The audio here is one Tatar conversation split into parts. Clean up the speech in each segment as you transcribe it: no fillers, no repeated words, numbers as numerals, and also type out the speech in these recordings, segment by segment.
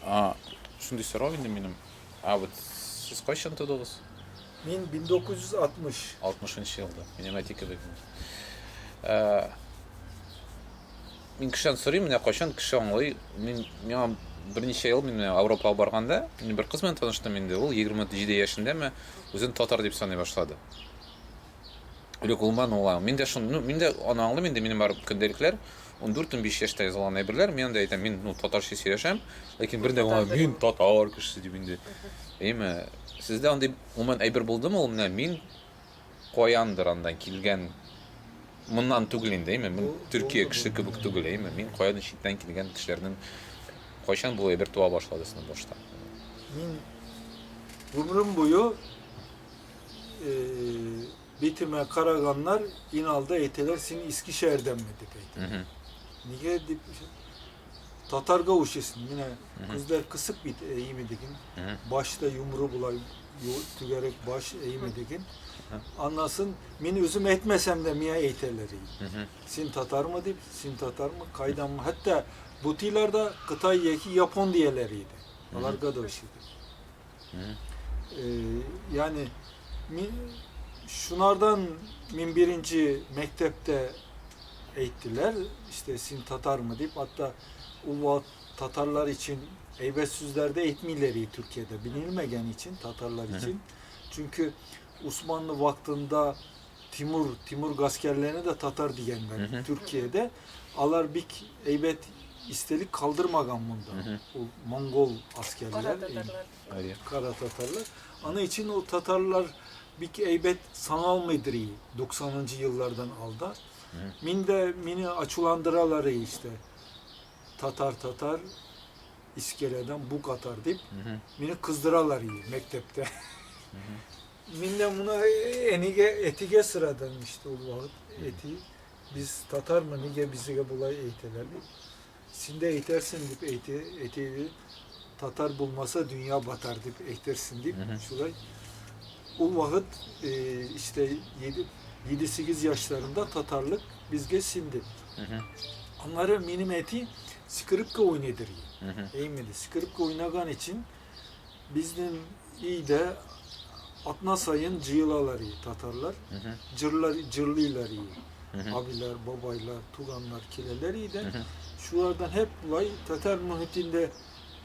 А, шундый сорау инде минем. А вот сез кайчан тудыгыз? Мин 1960. 60 елда. Минем әти кебек. Ә, мин кешедән сорыйм, менә кайчан кеше аңлый. Мин миңа берничә ел мин менә Европага барганда, мин бер кыз белән таныштым инде, ул 27 яшендәме, үзен татар дип саный башлады. Элек гомумән ул мин дә шуны, ну, мин дә аны аңлыйм инде, минем бар көндәлекләр, 14-15 яшьтә язылган әйберләр, мин анда әйтәм, мин, ну, татарча сөйләшәм, ләкин бер дә мин татар кешесе дип инде. Әйме, сездә андый гомумән әйбер булдымы ул, менә мин каяндыр андан килгән, моннан түгел инде, әйме, мин Төркия кеше кебек түгел, әйме, мин каяндыр читтән килгән кешеләрнең кайчан бу әйбер туа башлады сезнең башта? Мин гомерем буе битемә караганнар иң алда әйтәләр, син Искешәһәрдәнме дип әйтә. Нигә дип татарга ушыйсың. Менә күзләр кысык бит әйеме дигән. Башта йомры була, түгәрәк баш әйеме дигән. Аннасын мин үзем әйтмәсәм дә миңа әйтәләр. Син татармы дип, син татармы, кайданмы? Хәтта бутыйларда Кытай яки Япон дияләр иде. Аларга да ошыйды. Yani şunlardan min birinci mektepte eğittiler. İşte sin Tatar mı deyip hatta Ulva Tatarlar için eybet sözlerde eğitmileri Türkiye'de bilinmegen için Tatarlar için. Çünkü Osmanlı vaktinde Timur gaskerlerine de Tatar diyenler Türkiye'de. Alar bik eybet istelik kaldırmagan bunda. O Mongol askerler. Kara Tatarlar. Ana için o Tatarlar bir eybet sanal mıdır iyi 90. yıllardan alda. Min de mini açılandıralar işte. Tatar Tatar iskeleden bu katar deyip mini kızdıralar iyi mektepte. Min de buna enige etige sıradan işte o vakit eti. Biz Tatar mı nige bizi bulay eğiteler. Sinde eğitersin deyip eğiti, eti Tatar bulmasa dünya batar deyip eğitersin deyip şulay. O vakit işte 7-8 yaşlarında Tatarlık bizge sindi. Onları benim eti skripka oynadır. Eğmedi. Skripka oynagan için bizim iyi de Atna sayın cığılalar iyi Tatarlar. Cırlar, cırlılar iyi. Abiler, babaylar, tuganlar, kileler iyi de şulardan hep bulay Tatar muhitinde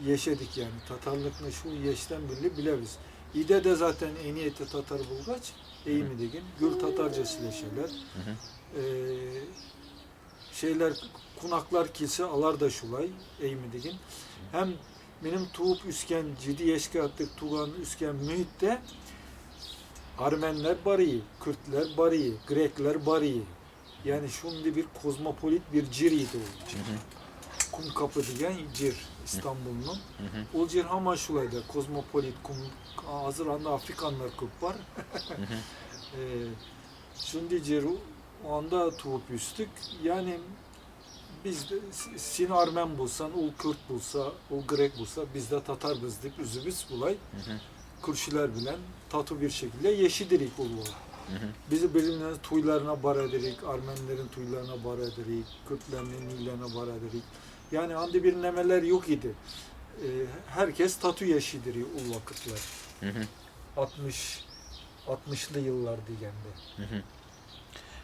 yaşadık yani. Tatarlıkla şu yaştan bile biliriz. İde de zaten en iyi eti Tatar bulgaç, iyi mi degin? Gül Tatarca sileşerler. Şeyler, kunaklar kilse alar da şulay, iyi mi degin? Hem benim tuğup üsken, ciddi yeşke attık tuğan üsken mühitte Armenler var iyi, Kürtler var iyi, Grekler var iyi. Yani şimdi bir kozmopolit bir cir idi o cir. Kumkapı diyen cir İstanbul'un. O cir hama şulaydı, kozmopolit, kum, hazır anda Afrikanlar kup var. Şimdi cir o anda tuğup üstük. Yani biz de, sin Armen bulsan, ul Kürt bulsa, ul Grek bulsa, biz de Tatar bizdik, üzümüz bulay. Kürşüler bilen tatu bir şekilde yeşidirik oluyor. Bizi birbirlerinin tuylarına bar ederik, Armenilerin tuylarına bar ederik, Kürtlerin nillerine bar ederik. Yani andi bir nemeler yok idi. Herkes tatu yeşidiri o vakitler. 60'lı yıllar digende.